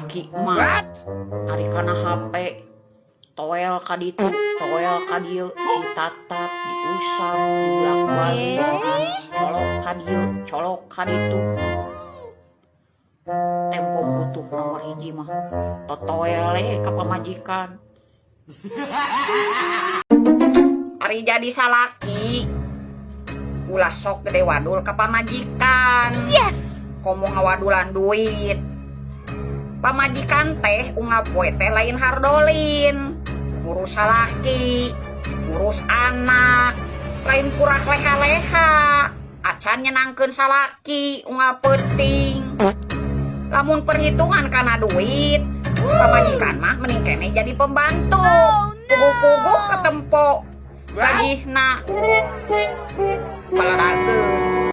Salaki mah ari kana HP toel ka ditu toel ka dieu ditatap diusap dibulak-balik colok ka dieu colok ka ditu tempo butuh nomor hiji mah totoel ka pamajikan. Ari jadi salaki ulah sok gede wadul ka pamajikan. Yes. Komo ngawadulan duit. Pamajikan teh unggal poe teh lain hardolin. Ngurus salaki, ngurus anak, lain kurak leha-leha. Acan nyenangkeun salaki unggal peuting. Lamun perhitungan kana duit, pamajikan mah mending keneh jadi pembantu. Puguh-puguh ketempo gajihna. Baladageun.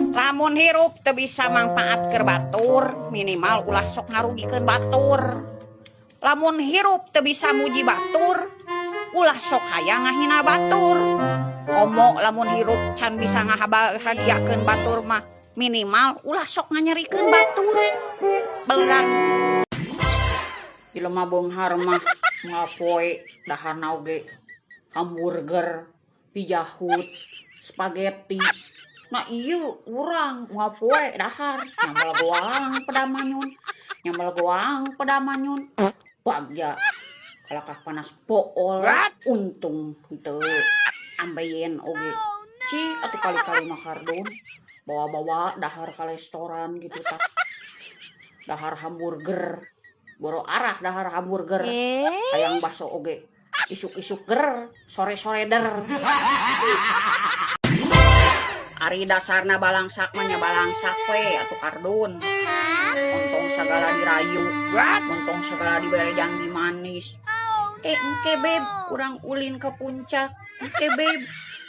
Lamun hirup teu bisa mangfaat keur batur, minimal ulah sok ngarugikeun batur. Lamun hirup teu bisa muji batur, ulah sok hayang ngahina batur. Komo lamun hirup can bisa ngabahagiakeun batur mah, minimal ulah sok nganyerikeun batur. Belang. Jelema beunghar mah ngapoe daharna oge hamburger, Pizza Hut, spaghetti. Nah ieu urang ngapoe dahar nyambel goang pedamanyun, nyambel goang pedamanyun. Bagja kalakah panas pool, untung henteu ambeien oge. Cik atuh kali-kali mah kardun bawa-bawa dahar ka restoran gitu tah. Dahar hamburger, boro arah dahar hamburger. Hayang baso oge isuk-isuk ger, sore-sore der. Ari dasarna balangsak mah nya balangsak we atuh kardun. Ontong sagala dirayu, ontong sagala dibere janji manis. Engke beb, urang ulin ke puncak. Engke beb,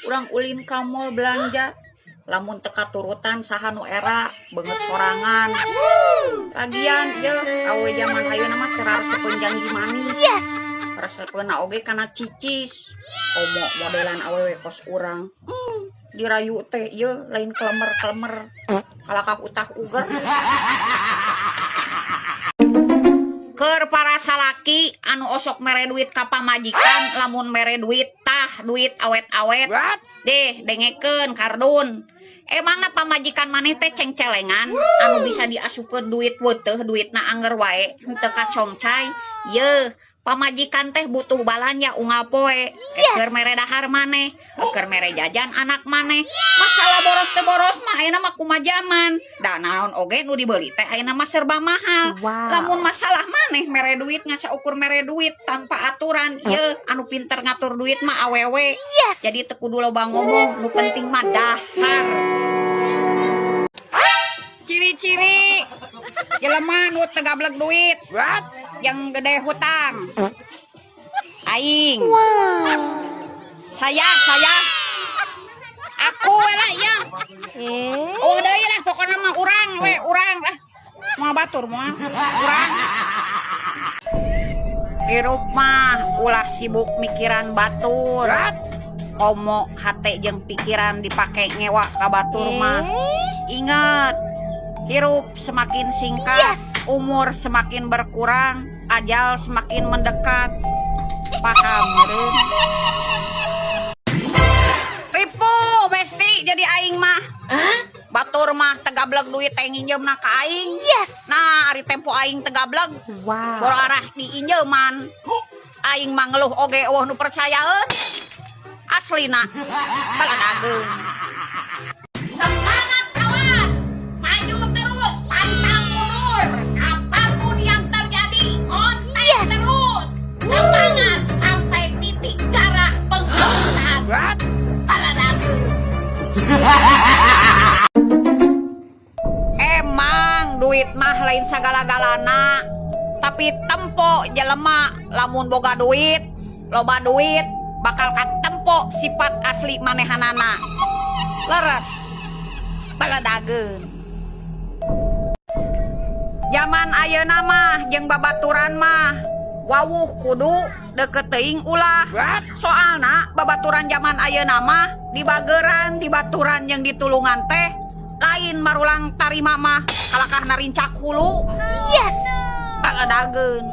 urang ulin ka mall belanja. Lamun teu katurutan saha nu era beungeut sorangan. Lagian yeuh awewe jaman ayeuna mah teu raresepeun janji manis. Yes. Resepeunna oge kana cicis. Komo modelan awewe kos urang. Dirayu teh yeuh lain kelemer-kelemer. Kalakah utah uger. Keur para salaki anu osok mere duit ka pamajikan, lamun mere duit tah duit awet-awet. Deh dengekeun kardun. Emangna pamajikan maneh teh cengcelengan anu bisa diasupkeun duit weuteuh duitna anger wae henteu kacongcai. Yeuh, pamajikan teh butuh balanja unggal poe. Keur mere dahar maneh, keur mere jajan anak maneh. Masalah boros teh boros mah ayeuna mah kumaha jaman. Da naon oge nu dibeli teh ayeuna mah serba mahal. Wow. Lamun masalah maneh mere duit ngan saukur mere duit tanpa aturan, yeuh anu pinter ngatur duit mah awewe. Yes. Jadi teu kudu loba ngomong, nu penting mah dahar. Ciri-ciri jelema nu teu gablek duit. What? Yang gede hutang. Aing. Wow. Saya. Aku we lah ya. Oh deui lah pokona mah urang we, urang lah. Moal batur moal. Urang. Hirup mah ulah sibuk mikiran batur. What? Komo hate jeung pikiran dipake ngewa ka batur mah. Ingat, hirup semakin singkat, Yes. umur semakin berkurang, ajal semakin mendekat. Paham meureun? Ripu besti jadi aing mah. Batur mah teu gablek duit teh nginjeumna ka aing. Yes. Nah, ari tempo aing teu gablek. Wow. Boro arah diinjeuman. Aing mah ngeluh oge eueuh nu percayaeun. Aslina baladageun. Semangat kawan, maju terus, pantang mundur. Apapun yang terjadi, konten Yes. terus. Semangat sampai titik darah penghabisan. What? Baladageun. Emang duit mah lain sagala-galana, tapi tempo jelema lamun boga duit, loba duit bakal katempo sifat asli manehanana. Leres. Baladageun. Zaman ayeuna mah jeung babaturan mah wawuh kudu deket teuing ulah. What? Soalna babaturan zaman ayeuna mah dibageran, dibaturan jeung ditulungan teh lain marulang tarima mah kalakah narincak hulu. Yes. Paladageun.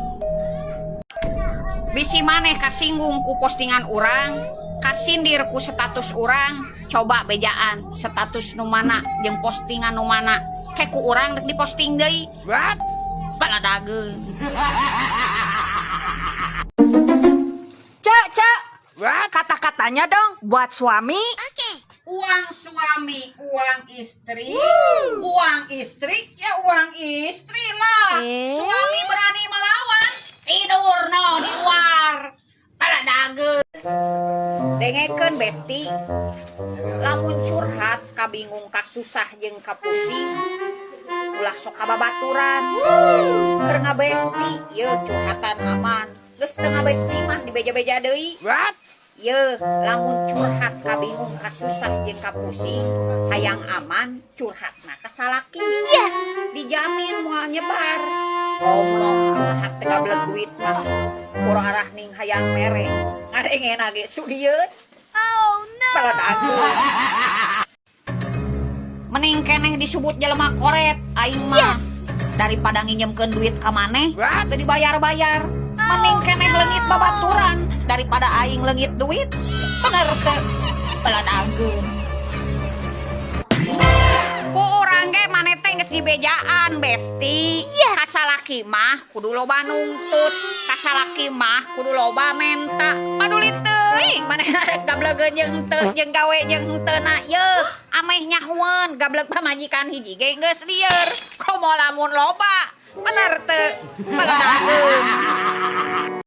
Bisi maneh kasinggung ku postingan urang, kasindir ku status urang, coba bejaan status nu mana jeung postingan nu mana. Ke ku urang rek diposting deui. What? Paladageun. Cek, cek. What? Kata-katanya dong buat suami. Uang suami, uang istri, uang istri, ya uang istri lah. Eh? Suami berani melawan, tidur no di luar. Paladageun. Dengekeun besti, lamun curhat kabingung kasusah jeung kapusing, ulah sok kababaturan. Keur ngabesti, ye curhatan aman. Geus teu ngabesti mah dibeja-beja deui. What? Ye, lamun curhat kabingung kasusah jeung kapusing, hayang aman curhatna ka salaki. Yes. Dijamin moal nyebar. Goblok curhat teu gableg duit mah. Kurang arah ning hayang mere. Ngadengena ge sudieun. Oh no. Paladageun. Mending keneh disebut jelema koret aing mah. Yes. Daripada nginjemkeun duit ka maneh, What? teu dibayar-bayar. Mending keneh leungit babaturan daripada aing leungit duit. Bener teu? Paladageun. Ku urang ge maneh teh geus dibejaan, besti. Yes. Ka salaki mah kudu loba nungtut, ka salaki mah kudu loba menta. Paduli teuing manehna rek gablegeun jeung henteu jeung gawe jeung henteu na yeuh. Ameh nyahueun gableg pamajikan hiji ge geus lieur. Komo lamun loba. Bener teu? Paladageun.